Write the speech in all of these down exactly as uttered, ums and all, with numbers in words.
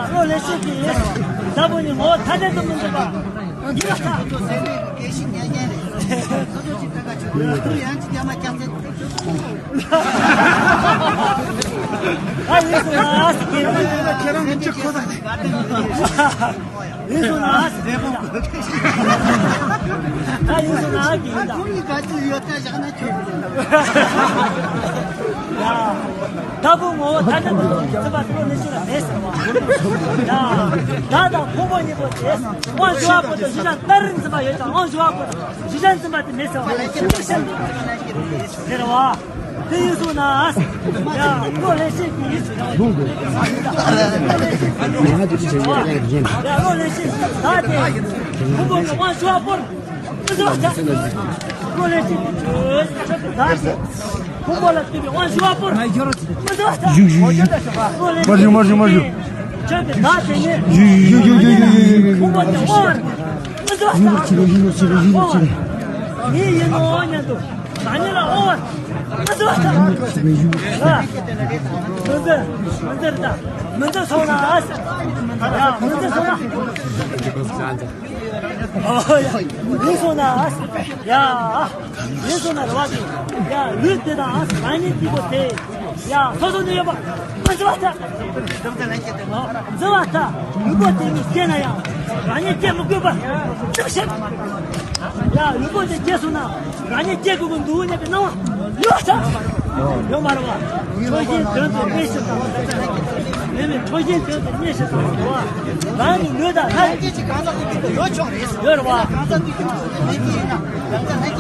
བློ་ལས་བྱེད་ཀྱི་ཡིན། ལྟ་བུ་ནི་ངོ་བོ་ཐ་དད་དུ་མི་འཛིན་པ། འདི་ལ་ལྟ། ཨ་ཡིན་སོང་ན་ཨ་སི་ཁྱེད་རང་ཁྱེད་རང་ཅི་ཁོ་ཐག་ཡིན་སོང་ན་ཨ་སི་ཁྱེད་རང་ད་ཡིན་སོང་ན་ཨ་ཁྱེད་ཡིན་ད། ཁོང་གི་ག་ཚོད་ཡོད་ད་བཞག་ན་ཆོག་ཡ། ལྟ་བུ་ངོ་བོ་ཐ་དད་དུ་འཛིན་པ་ཁོ་ནི་ཤི་ལ་མེད་ཟེར་བ། ཡ། བདག་དང་ཕུང་པོ་གཉིས་པོ་དེ་དབང་ཞུ་བ་པོ་དང་གཞི་བཞག་ལྟར་འཛིན་པ་ཡོད་ཀྱང་དབང་ཞུ་བ་པོ་དང་གཞི་བཞག་འཛིན་པ་དེ་མེད་ཟེར་བ། ཟེར་བ། དེ་ཡིན་སོང་ན། ཡ། བློ་ལས་བྱེད་ཀྱི་ཡིན་ཟེར་བ། ཡ། བློ་ལས་བྱེད་ཀྱི་བདག་དེ་ཕུང་པོ་གཉིས་དབང་ཞུ་བ་པོར། བློ་ལས་བྱེད་ཀྱི་ཆོས་ཆོས་ཀྱི་བདག་དེ། ཕུང་པོ་ལ་ལྟོས་པའི་དབང་ཞུ་བ་པོར། བློ་ལས་བྱེད་ཀྱི་ཆོས་ཀྱི་བདག་དེ་ནི། ཕུང་པོ་དེ་དབང་བར། ངའི་ཡིན་ནོ་སྙམ་དུ་བདག་ཉིད་ལ་དབང་བར། མི་འཛིན། མི་འཛིན་ད། མི་འཛིན་སོང་ན། ཡ། མི་འཛིན་སོང་ན། ཨོ་ཡ། ཡིན་སོང་ན། ཡ། ཡིན་སོང་ན་རེ་བ་དེ། ཡ། ལུས་དེ་དང་རང་ཉིད་གཅིག་པོ་དེ། ཡ། སོ་སོ་ནས་ཡོད་པ། འཛིན་པ་ཐལ། འཛིན་པ་ཐལ། ལུས་པོ་དེ་ཉིད་སྐྱེས་ན་ཡང་། རང་ཉིད་སྐྱེ་མི་དགོས་པ། ཅི་ཞིག་ཡ། ལུས་པོ་དེ་སྐྱེས་སོང་ན། རང་ཉིད་སྐྱེ་དགོས་ཀྱི་འདུག་སྙམ་པའི་སྣང་བ་ཡོད་ས། ཡོད་མ་རེད་བ། ཆོས་ཅན་དོན་དུ་གནས་ཤིང་དང་། མེད་མེད་ཆོས་ཅན་དོན་དུ་གནས་ཤིང་དང་། རང་གི་ལུས་དང་ལྷན་ཅིག་གང་ཟག་ཅིག་ཡོད་རེད་བ། གང་ཟག་ཅིག་ཡོད་རེད་བ།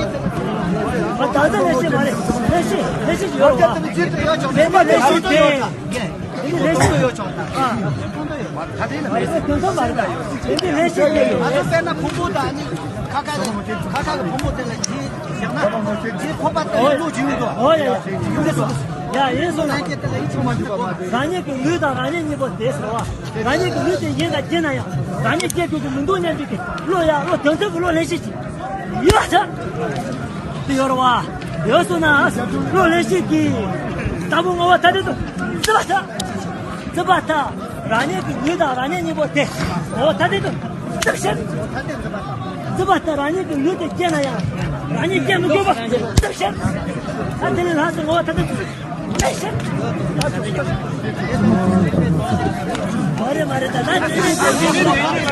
ད་ལྟ་ལས་བྱེད་མ་རེད། ལས་བྱེད་ལས་བྱེད་ཡོད་རེད་བ། དེ་ནས་ལས་བྱེད་དེ། དེ་ནི་ལས་བྱེད་ཡོད་ཆོག་ད། ཨ། དེ་ནི་ལས་བྱེད་དེ་ཡོད། དེ་ནི་ལས་བྱེད་དེ་ཡོད། ང་ཚོ་དཔེར་ན་ཕུང་པོ་དང་ནི་ཁ་ཁ་ཁ་ཁ་གི་ཕུང་པོ་དེ་ལ་ཡིད་བཞག་ན་ཡིད་ཁོག་པ་དེ་ལ་བློ་སྦྱིན་འདུག་ཨོ་ཡ་ཡ། ཡིད་བཞག་ཡ་ཡིན་སོང་ན། རང་ཉིད་ཀྱི་ལུས་དང་རང་ཉིད་གཉིས་པོ་དེ་ཟེར་བ། རང་ཉིད་ཀྱི་ལུས་དེ་གཞན་དང་བརྗེས་ན་ཡང་རང་ཉིད་སྐྱེ་དགོས་ཀྱི་མི་འདུག་སྙམ་པའི་བློ་ཡ་བློ་དོན་ཚན་གྱི་བློ་ལེན་ཤེས་ཀྱི། ཡོད་ས། དེ་ཡོད་རེད་བ། ཡོད་སོང་ན། བློ་ལེན་ཤེས་ཀྱི། ལྟ་བུ་ངོ་བོ་ཐ་དད་དུ། བརྩི་བ་ཐལ། བརྩི་བ་ཐལ། རང་ཉིད་ཀྱི་ལུས་དང་རང་ཉིད་གཉིས་པོ་དེ། ངོ་བོ་ཐ་དད་དུ། བརྩི་ཤེས། བརྩི་བ་ཐལ། རང་ཉིད་ཀྱི་ལུས་དེ་སྐྱེས་ན་ཡང་། རང་ཉིད་སྐྱེ་མི་དགོས་པ། བརྩི་ཤེས། ད་དེ་ལས་ལྷག་ཙམ་ངོ་བོ་ཐ་དད་དུ། མ་རེད་མ་རེད། ད་ད་དེ་ནས་དེ་ནས་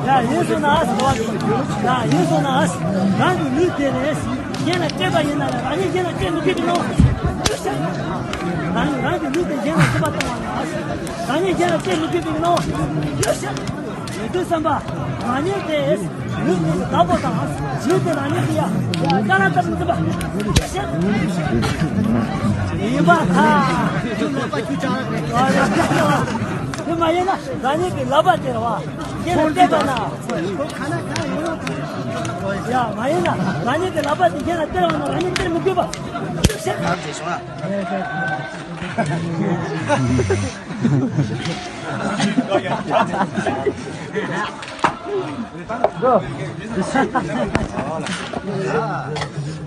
ཡ་ཡིན་སོང་ན་ཨ་སི། ཡ་ཡིན་སོང་ན་ཨ་སི། རང་གི་ལུས་དེ་ནས་གཞན་ལ་སྤྲད་པ་ཡིན་ན་ཡང་རང་ཉིད་གཞན་ལ་སྤྲད་མི་དགོས་པའི་སྣང་བ། རང་རང་གི་ལུས་དེ་གཞན་ལ་སྤྲད་པ་བཏང་བ་ཡིན་ན་ཨ་སི། རང་ཉིད་གཞན་ལ་སྤྲད་མི་དགོས་པའི་སྣང་བ། ཡོད་དུས་བསམ་པ། རང་ཉིད་དེ་ལུས་ཀྱི་བདག་པོ་དང་། ལུས་དེ་རང་ཉིད་ཀྱི་ཡ། ཡ་དཀར་ནག་ལྟར་མི་འཛིན་པ། ཡིན་པར་ཐལ། དེ་མ་ཡིན་ན་རང་ཉིད་ཀྱི་ལག་པ་དེ་རེད་བ། དེ་ལ་གཏད་པ་ན། ཡ་མ་ཡིན་ན་རང་ཉིད་ཀྱི་ལག་པ་དེ་གཞན་ལ་སྟེར་བ་ན་རང་ཉིད་སྟེར་མི་དགོས་པ། འགྲོ།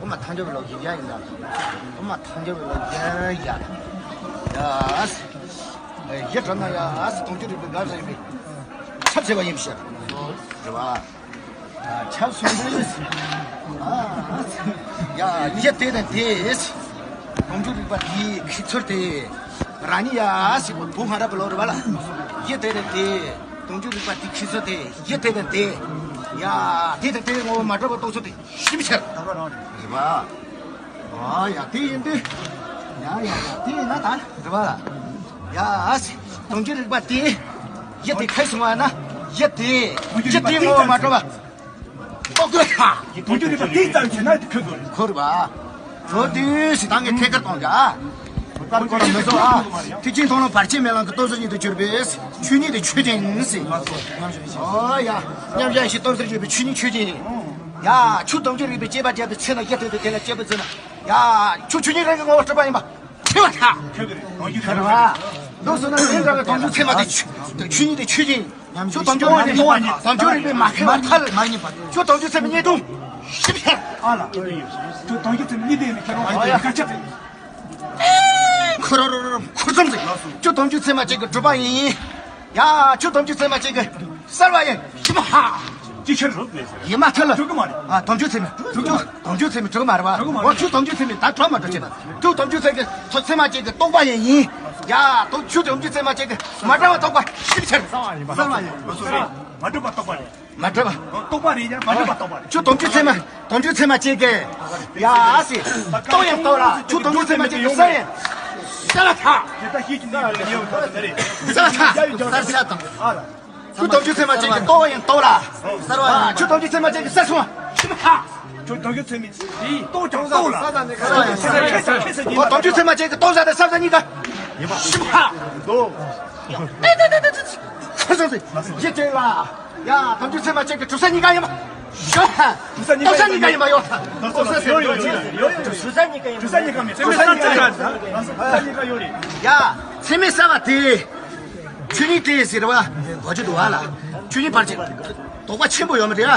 འོ་མ་ཐང་ཆོ་བའི་ལོ་རྒྱུས་ཡ་ཡིན་ད། འོ་མ་ཐང་ཆོ་བའི་ལོ་རྒྱུས་ཡ་ཡ། ཡ་ཨ་སི། ཡ་གྲོ་ན་ཡ་ཨ་སི། དུང་ཕྱུར་རིག་པའི་དགའ་ས་ཡིན་པས། ཆབ་ཆེ་བ་ཡིན་ཤག་རེད་བ། ཆབ་སོང་དུས། ཡ་ཡ་དེ་དང་དེ། དུང་ཕྱུར་རིག་པ་དེའི་ཁྱད་ཚུལ་དེ། རང་ཉིད་ཡ་ཞིག་བུ་ཧ་ར་པ་ལོ་རེད་བ་ལ། ཡ་དེ་དང་དེ། དུང་ཕྱུར་རིག་པ་དེའི་ཁྱད་ཚུལ་དེ། ཡ་དེ་དང་དེ། ཡ་དེ་དང་དེ་ངོ་བོ་མ་གྲུབ་པ་རྟོགས་ཚུལ་དེ། ཞིབ་ཆར། རེད་བ། ཨ་ཡ་དེ་ཡིན་དུས། ཡ་ཡ་ཡ་དེ་ཡིན་ན་ད་རེད་བ། ཡ་ཨ་སི། དུང་ཕྱུར་རིག་པ་དེ། ཡ་དེ་ཁ་སོང་བ་ན། ཡ་དེ། ཡ་དེ་ངོ་བོ་མ་གྲུབ་པ། རྟོགས་དགོས་ཁ། དུང་ཕྱུར་རིག་པ་དེ་ཙམ་བྱས་ན་དེ་ཁོ་དགོས་རེད། ཁོ་རེད་བ། ཁོ་དུས་སི་ཏང་གི་ཐད་ཀར་གཏོང་རྒྱ། ཁོ་ར་མི་བཟོ་ཨ། ཐེག་ཆེན་མཐོང་ལམ་བར་ཆད་མེད་ལམ་གྱི་སྟོབས་གསུམ་ཉིད་དུ་གྱུར་པའི་ཆོས་ཉིད་དེ་ཆོས་ཅན་ཟེར། ཨོ་ཡ། མཉམ་གཞག་བཞི་སྟོབས་གསུམ་གྱུར་པའི་ཆོས་ཉིད་ཆོས་ཅན། ཡ། ཆུ་དུང་ཕྱུར་རིག་པའི་སྐྱེས་པ་བརྒྱ་དེ་ཚེ་ན་བརྒྱ་དེ་དེ་དེ་ལ་སྐྱེས་པ་ཚེ་ན། ཡ། ཆུ་ཆོས་ཉིད་རང་གི་ངོ་བོ་གྲུབ་པ་ཡིན་པ། ཁྱེད་པ་ཐག་ཁྱེད་པ་རེད། དུང་ཕྱུར་རིག་པ་དེ་ཆོས་ཅན། ཁྱོད་དམ་ཆོས་རིག་པའི་དམ་ཆོས་རིག་པའི་མ་ཁེལ་བ་ཐལ། མ་ཉན་པ། ཁྱོད་དམ་ཆོས་ཚད་མའི་བརྙན་ཐུང་ཞིབ་ཆེར། ཨ་ལ། ཁྱོད་དམ་ཆོས་ཚད་མའི་བརྙན་ཐུང་ཡིན་ན་ཁྱེད་རང་ཨ་ཡ་སྐད་ཆ། ཁོ་རོ་རོ་རོ་ཁོ་ཙམ་ཟིག་ཁྱོད་དམ་ཆོས་ཚད་མ་ཅན་གྱི་གྲུབ་པ་ཡིན། ཡ། ཁྱོད་དམ་ཆོས་ཚད་མ་ཅན་གྱི་གསར་བ་ཡིན། ཞིབ་མ་ཧ། ཅི་ཕྱིར་རོ། ཡིན་མ་ཐལ། འགྲིག་གི་མ་རེད། ཨ། དམ་ཆོས་ཚད་མ། འགྲིག་གི་མ་རེད། དམ་ཆོས་ཚད་མ་འགྲིག་གི་མ་རེད་བ། འགྲིག་གི་མ་རེད། འོ། ཁྱོད་དམ་ཆོས་ཚད་མ་ད་གྲོགས་མ་འགྲོ་ཆེ་ན། ཁྱོད་དམ་ཆོས་ཚད་ཀྱི་ཚད་མ་ཅན་གྱི་རྟོག་པ་ཡིན། ཡ། དོ་ཁྱོད་དམ་ཆོས་ཚད་མ་ཅན་གྱི་མ་འདྲ་བ་རྟོག་པ་ཞིབ་ཆེར། གསར་བ་ཡིན་པ། གསར་བ་ཡིན། མ་འདྲ་བ་རྟོག་པ་རེད། མ་འདྲ་བ། རྟོག་པ་རེད་ཡ། མ་འདྲ་བ་རྟོག་པ་རེད། ཁྱོད་དམ་ཆོས་ཚད་མ། དམ་ཆོས་ཚད་མ་ཅན་གྱི། ཡ་སི། རྟོག་ཡང་རྟོག་ལ། ཁྱོད་དམ་ཆོས་ཚད་མ་ཅན་གྱི་གསར་ཡིན། གསར་བ་ཐ། དེ་ལྟ་ཤེས་ཀྱི་མེད་པའི་ལེའུ་ཐ་དེ་རེད། གསར་བ་ཐ། གསར་ཆ་དང་། ཨ་ལ། ཁྱོད་དམ་ཆོས་ཚད་མ་ཅན་གྱི་རྟོག་ཡང་རྟོག་ལ། གསར་བ། ཁྱོད་དམ་ཆོས་ཚད་མ་ཅན་གྱི་གསར་སོང་བ། ཞིབ་མ་ཧ། ཁྱོད་དམ་ཆོས་ཚད་མ་ཅན་གྱི་རྟོག་ཀྱང་རྟོག་ལ། ཁྱོད་དམ་ཆོས་ཚད་མ་ཅན་གྱི་རྟོག་བཟའ་དང་གསར་བཟའ་གཉིས་ཀ། ཞིབ་མ་ཧ། ཁྱོད་དམ་ཆོས་ཚད་མ་ཅན་གྱི་གྲུབ་བཟའ་གཉིས་ཀ་ཡིན་པ། ཡོད། གྲུབ་བཟའ་གཉིས་ཀ་ཡིན་པ་ཡོད། གྲུབ་བཟའ་གཉིས་ཀ་ཡིན་པ་ཡོད། གྲུབ་བཟའ་གཉིས་ཀ་ཡིན་པ་ཡོད། གྲུབ་བཟའ་གཉིས་ཀ་ཡིན་པ་ཡོད། གྲུབ་བཟའ་གཉིས་ཀ་ཡིན་པ་ཡོད། གྲུབ་བཟའ་གཉིས་ཀ་ཡོད་རེད། ཡ། ཚད་མའི་གསར་བ་དེ། ཆོས་ཉིད་དེ་ཟེར་བ། གོ་རྒྱུ་འདུག་བ་ལ། ཆོས་ཉིད་བར་ཆད། དོགས་པ་ཆེན་པོ་ཡོད་མ་རེད་ཨ།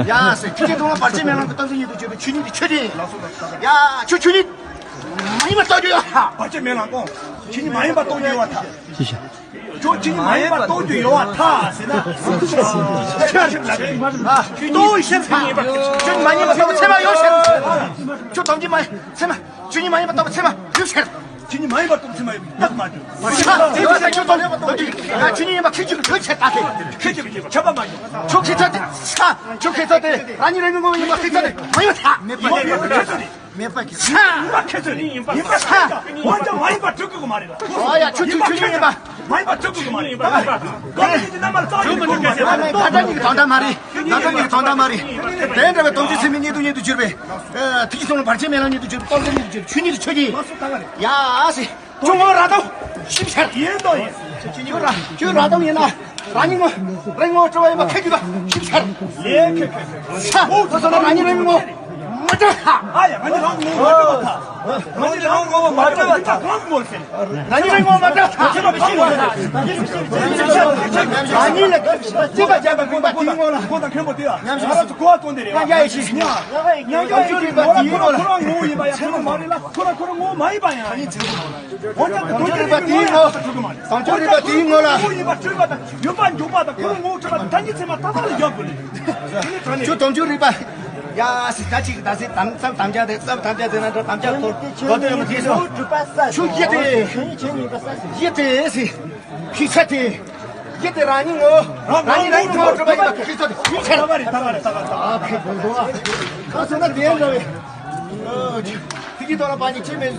ཡ་ཟེར། ཐེག་ཆེན་སྟོང་ལ་བར་ཆད་མེད་ལམ་གྱི་སྟོབས་ཟིན་ཉིད་དུ་གྱུར་པའི་ཆོས་ཉིད་དེ་ཆོས་ཅན། ཡ། ཁྱོད་ཆོས་ཉིད་མ་ཡིན་པ་རྟོགས་རྒྱུ་ཡོད་ཨ། བར་ཆད་མེད་ལམ་གོང་། ཆོས་ཉིད་མ་ཡིན་པ་རྟོགས་རྒྱུ་ཡོད་ཨ་ཐ། ཅི་བྱ། ཁྱོད་ཆོས་ཉིད་མ་ཡིན་པ་རྟོགས་རྒྱུ་ཡོད་པ་ཐལ་ཟེར་ན། ཁྱོད་ཆོས་ཉིད་མ་ཡིན་པ་རྟོགས་པའི་ཚད་མ་ཡོད་ཟེར། ཁྱོད་དམ་ཉིད་མ་ཡིན་པ་རྟོགས་པའི་ཚད་མ་ཡོད་ཟེར། ཁྱོད་ཆོས་ཉིད་མ་ཡིན་པ་རྟོགས་པའི་ཚད་མ་ཡོད་ཟེར། ཁྱོད་ཆོས་ཉིད་མ་ཡིན་པ་རྟོགས་པའི་ཚད་མ་ཡོད་པའི་རྟགས་མ་བྱུང་། ཁྱོད་ཆོས་ཉིད་མ་ཡིན་པ་ཁྱོད་ཆོས་ཁྱོད་ཆོས་ཁྱད་པར་མ་བྱུང་། ཁྱོད་ཁྱད་ཆོས་ཁྱད་ཆོས་དེ་རང་ཉིད་རང་ཉིད་ངོ་བོ་ཡིན་པ་ཁྱད་ཆོས་དེ་མ་ཡོད་ཐལ། མེད་པ་མེད་པ་ཁྱད་ཆོས་དེ། མེད་པ་ཁྱེད། ཡིན་པ་ཁྱེད་ཚོས་ནི་ཡིན་པ། ཡིན་པ་ཁྱེད་ཀྱང་འོན་ཀྱང་མ་ཡིན་པ་གྲུབ་དགོས་ཀྱི་མ་རེད་ལ། ཨོ་ཡ། ཁྱོད་ཁྱོད་ཁྱོད་ཁྱོད་ཡིན་པ། མ་ཡིན་པ་གྲུབ་དགོས་ཀྱི་མ་རེད། ཡིན་པ་ཁྱེད་ཀྱང་ཀོ་ལི་ནི་རྣམ་པར་རྩ་བ་ཉིད་ཀྱི་གོ་མ་རེད། ད་ལྟ་ཉིད་ཀྱི་དོན་དག་མ་རེད། ད་ལྟ་ཉིད་ཀྱི་དོན་དག་མ་རེད། དེ་འདྲ་བའི་དོན་ཚུལ་ཚད་མའི་ཉིད་དུ་ཉིད་དུ་གྱུར་པའི། ཐེག་ཆེན་བར་ཆད་མེད་ལམ་ཉིད་དུ་གྱུར་པའི་སྟོབས་ཟིན་ཉིད་དུ་གྱུར་པའི་ཆོས་ཉིད་དེ་ཆོས་ཅན། ཡ་སི། ཁྱོད་ངོ་ར་དོ། ཞིབ་ཆར། ཡིན་དོ་ཡིན། ཁྱོད་ར་ཁྱོད་ར་དོ་ཡིན་ན། རང་ཉིད་ངོ་། རང་ངོ་སྤྲོ་བ་ཡིན་པ་ཁེ་གྱུར་པ་ཞིབ་ཆར། ལས་ཁེ་ཁེ། ས། ཁོ་ཚོ་ན་རང་ཉིད་རང་ངོ་མ་སྤྲོ་ཐལ། ཨ་ཡ། རང་ཉིད་རང་ངོ་མ་སྤྲོ་ཐལ། རང་ཉིད་རང་ངོ་མ་སྤྲོ་ཐལ། རང་ངོ་མ་སྤྲོ་ཐལ། ཁྱེད་པ་ཁྱེད་པ་ཁྱེད་པ། རང་ཉིད་ལ་ཁྱེད་པ་ཁྱེད་པ་ཁྱེད་པ་ཁྱེད་པ་དེའི་ངོ་ལ་ཁོ་དང་མཁན་པོ་དེ་ཡ། ཉམས་ཞིབ་ང་རང་ཚོ་གོ་བ་གཏོང་དེ་རེད་བ། ཉམས་ཞིབ་ཉམས་ཞིབ་ཁྱེད་པ་དེའི་ངོ་ལ་ཁོ་རང་ངོ་ཡིན་པ་ཡ། ཁོ་རང་མ་རེད་ལ། ཁོ་རང་ཁོ་རང་ངོ་མ་ཡིན་པ་ཡ། འོན་ཀྱང་དོན་གྱི་རིག་པ་དེའི་ངོ་། དམ་ཆོས་རིག་པ་དེའི་ངོ་ལ། ངོ་ཡིན་པ་སྤྲོས་པ་དང་ཡོད་པ་འཇོག་པ་དང་ཁོ་རང་ངོ་སྤྲོས་པ་དང་ཐ་སྙད་ཚད་མ་ཏག་ཏག་ལ་ཡོད་དགོས་ནས། ཁྱོད་དམ་ཆོས་རིག་པ། ཡ་སི་ད་ཅིག་ད་སི་དམ་ཙམ་དམ་བཅའ་དེ་ཙམ་དམ་བཅའ་དེ་ན་འགྲོ་དམ་བཅའ་ཐོར་གོ་དེ་ཡོད་མ་དེ་སོ། ཁྱོད་ཡེ་དེ། ཡེ་དེ་སི། ཁྱི་ཚ་དེ། ཡེ་དེ་རང་ཉིད་ངོ་། རང་ཉིད་རང་ཉིད་ངོ་སྤྲོས་པ་ཡིན་པ་ཁྱི་ཚ་དེ་ཁྱི་ཚ། ད་ག་རེད་ད་ག་རེད་ད་ག་རེད། ཨ་ཁེ་དགོངས་དགོངས་ཨ། ཁ་སོ་ན་དེ་འདྲ་བའི། ཐིག་གི་ཐོག་ལ་པ་ཉིད་ཆེ་མེད།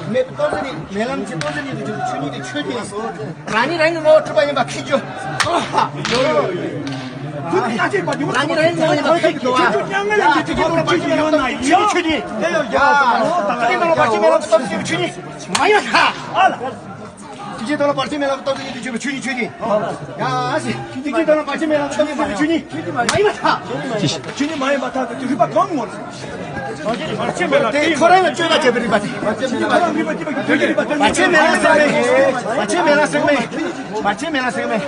མེད་པའི་སྟོབས་ཟིན་ནི་མེད་ལམ་གྱི་སྟོབས་ཟིན་ནི་དུ་གྱུར་ཆོས་ཉིད་དེ་ཆོས་ཅན། རང་ཉིད་རང་ཉིད་ངོ་སྤྲོས་པ་ཡིན་པ་ཁེགས་རྒྱུ། ཨོ་ཧ། ཡོ་ཡོ་ཡོ་ཡོ། རང་ཉིད་རང་ཉིད་ངོ་ཡིན་པ་ཁེགས་རྒྱུ་དོ། ཡ་ཐིག་གི་ཐོག་ལ་པ་ཆེ་མེད་ལམ་སྟོབས་ཟིན་ནི་ཆོས་ཉིད། ཡ་ཐིག་གི་ཐོག་ལ་པ་ཆེ་མེད་ལམ་སྟོབས་ཟིན་ནི་ཆོས་ཉིད་མ་ཡིན་པ་ཁ། ཨ་ལ། ཐིག་གི་ཐོག་ལ་པ་ཆེ་མེད་ལམ་སྟོབས་ཟིན་ནི་དུ་གྱུར་པའི་ཆོས་ཉིད་ཆོས་ཅན། ཡ་སི། ཐིག་གི་ཐོག་ལ་པ་ཆེ་མེད་ལམ་སྟོབས་ཟིན་ནི་ཆོས་ཉིད་མ་ཡིན་པ་ཁ། ཆོས་ཉིད་མ་ཡིན་པ་ཐ་དད་ཀྱི་རིག་པ་གང་ངོ་། དེ་ཁོ་རང་ལ་སྤྱོད་པ་བྱེད་པའི་རིག་པ་དེ། ཁོ་རང་རིག་པ་སྤྱོད་པ་གི་བོད་ཀྱི་རིག་པ་དེ། བར་ཆད་མེད་ལ་ཟེར་མེད། བར་ཆད་མེད་ལ་ཟེར་མེད། བར་ཆད་མེད་ལ་ཟེར་མེད།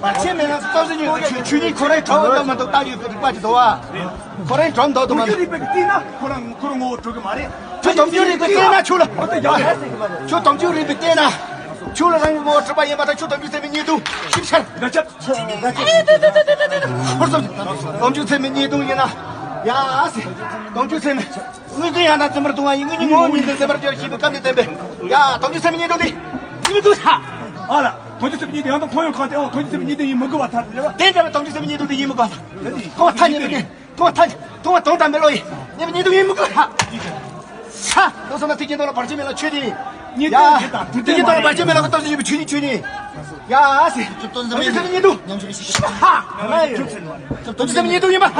བར་ཆད་མེད་ལ་སྟོབས་ཟིན་ཉིད་ཆོས་ཆོས་ཉིད་ཁོ་རང་གྲོགས་འདུག་མི་འདུག་ལྟ་ཡོད་པའི་རིག་པ་ཅིག་འདུག་བ། ཁོ་རང་གྲོགས་འདུག་མི་འདུག་བརྩིས་ན་ཁོ་རང་ཁོ་རང་ངོ་བོ་གྲུབ་ཀྱི་མ་རེད། ཁྱོད་དམ་ཆོས་རིག་པའི་རྟེན་ན་ཁྱོད་ལ། ཁྱོད་དམ་ཆོས་རིག་པའི་རྟེན་ན། ཁྱོད་ལ་རང་གི་ངོ་བོ་གྲུབ་པ་ཡིན་པ་དང་ཁྱོད་དམ་ཆོས་ཚད་མའི་བརྙན་ཐུང་ཞིབ་ཆར། ཁོར་ཙམ། དམ་ཆོས་ཚད་མའི་བརྙན་ཐུང་ཡིན་ན། ཡ་སི། དམ་ཆོས་ཚད་མའི། དངོས་བདེན་ཡང་དག་འཛིན་པར་ལྟུང་བ་ཡིན། དངོས་གཉིས་ངོ་བོ་ཉིད་དུ་འཛིན་པར་འགྱུར་ཞེས་པའི་སྐབས་ནས་བསྟན་པའི། ཡ་དམ་ཆོས་ཚད་མའི་བརྙན་ཐུང་དེ། བརྙན་ཐུང་ཧ། ཨ་ལ། དམ་ཆོས་ཚད་མའི་བརྙན་ཐུང་ཡང་དང་ཐོག་ཡོང་གང་དེ་ཨོ་དམ་ཆོས་ཚད་མའི་བརྙན་ཐུང་ཡིན་མི་དགོས་པ་ཐལ་རེད་བ། དེ་འདྲ་བའི་དམ་ཆོས་ཚད་མའི་བརྙན་ཐུང་དེ་ཡིན་མི་དགོས་ཐལ། མཐོང་བ་ཐག་ཉེ་བའི་གནས། མཐོང་བ་ཐག་མཐོང་བ་དོན་དམ་པའི་བློ་ཡིན། ཉེ་བའི་ཉེ་དུ་ཡིན་མི་དགོས་ལ། ཧ། ལོ་སོང་ན་ཐེག་ཆེན་དོན་ལ་བར་ཆད་མེད་ལ་ཆོས་ཅན། ཡ། ཐེག་ཆེན་དོན་ལ་བར་ཆད་མེད་ལ་སྟོབས་ཆེན་ཡིན་པའི་ཆོས་ཉིད་ཆོས་ཅན། ཡ་སི། ཐེག་ཆེན་ཉེ་དུ། ཧ། ཐེག་ཆེན་ཉེ་དུ་ཡིན་པ། ཧ།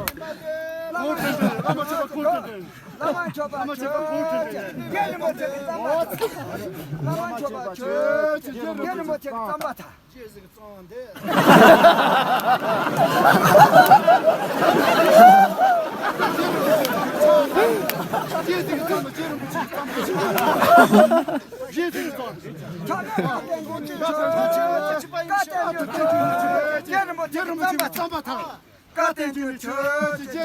བླ་མ་མཆོད་པ་གུང་ཁྲན་ཏང་། བླ་མ་མཆོད་པ་གུང་ཁྲན་ཏང་། རྒྱལ་རིན་པོ་ཆེ་གི་རྩམ་པ་ཐལ། བླ་མ་མཆོད་པ་ཆོས་ཅན། རྒྱལ་རིན་པོ་ཆེ་གི་རྩམ་པ་ཐལ། རྗེས་གཟིགས་གཙང་བ་འདི། རྗེས་གཟིགས་གཙང་བ། རྗེ་རིན་པོ་ཆེ་གཙང་བ། རྗེས་གཟིགས་གཙང་བ། ཆོས་ཀྱི་བཀའ་བསྟན་འགྱུར་ཆོས་ཅན། བཀའ་བསྟན་འགྱུར་ཆོས་ཅན། རྗེ་རིན་པོ་ཆེ་གི་རྩམ་པ་ཐལ། རྩམ་པ་ཐལ། བཀའ་བསྟན་འགྱུར་ཆོས་ཅན། རྗེ་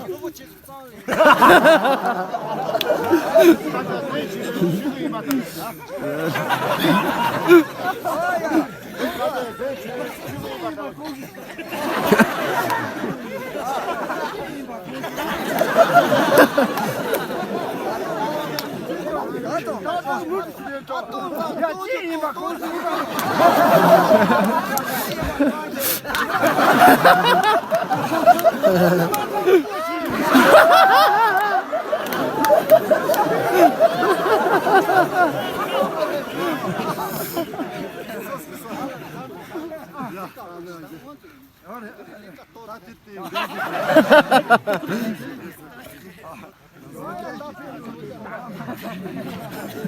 རིན་པོ་ཆེ་གི་རྩམ་པ་ཐལ།